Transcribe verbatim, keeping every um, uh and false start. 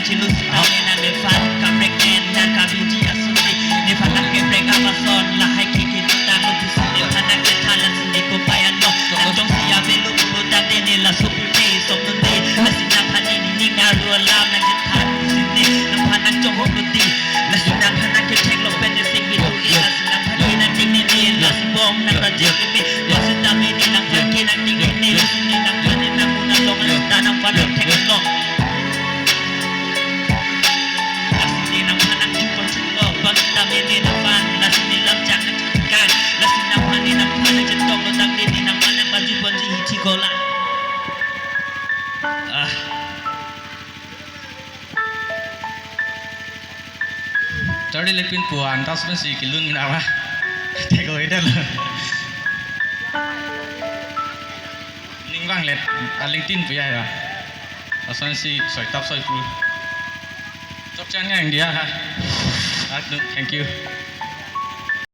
Chilus tame nang nephan kaprek nen nang kabiji asunti. Nephan nang keprek abason lahai kiki tang lutusi nephan nang kethan lasi ne kopai anok. Nang jongsi avelo pulo tangte ne laso pute soknunde. Lasi nangphan ne nining aru alam nang kethan kusinde. Nangphan nang chonghong luti. Lasi nangphan nang kethek lo pen ne sing bitu i. Lasi nangphan ne nang ting ne ne. Lasi bong nang rajik ne. Lasi tame ne nangphan ke nang ting ne ne. Lasi ne nangphan ne nang muna long. Lasi ta nangphan nang thek long. Lasi ne nangphan nang jupon silo, bang tame ne nangphan, lasi ne lamchak nang kan, lasi nangphan ne nangphan nang chetong lo tangte ne nangphan nang baju ponji hichi kola. Ah. Charli lepin puan, tas pensi kilun mina ba. Take away dah lo. Ning bang let, aling tin puya ya. Lason si soi tap soi pul. Chokchan yang dia ha. Aduh, thank you.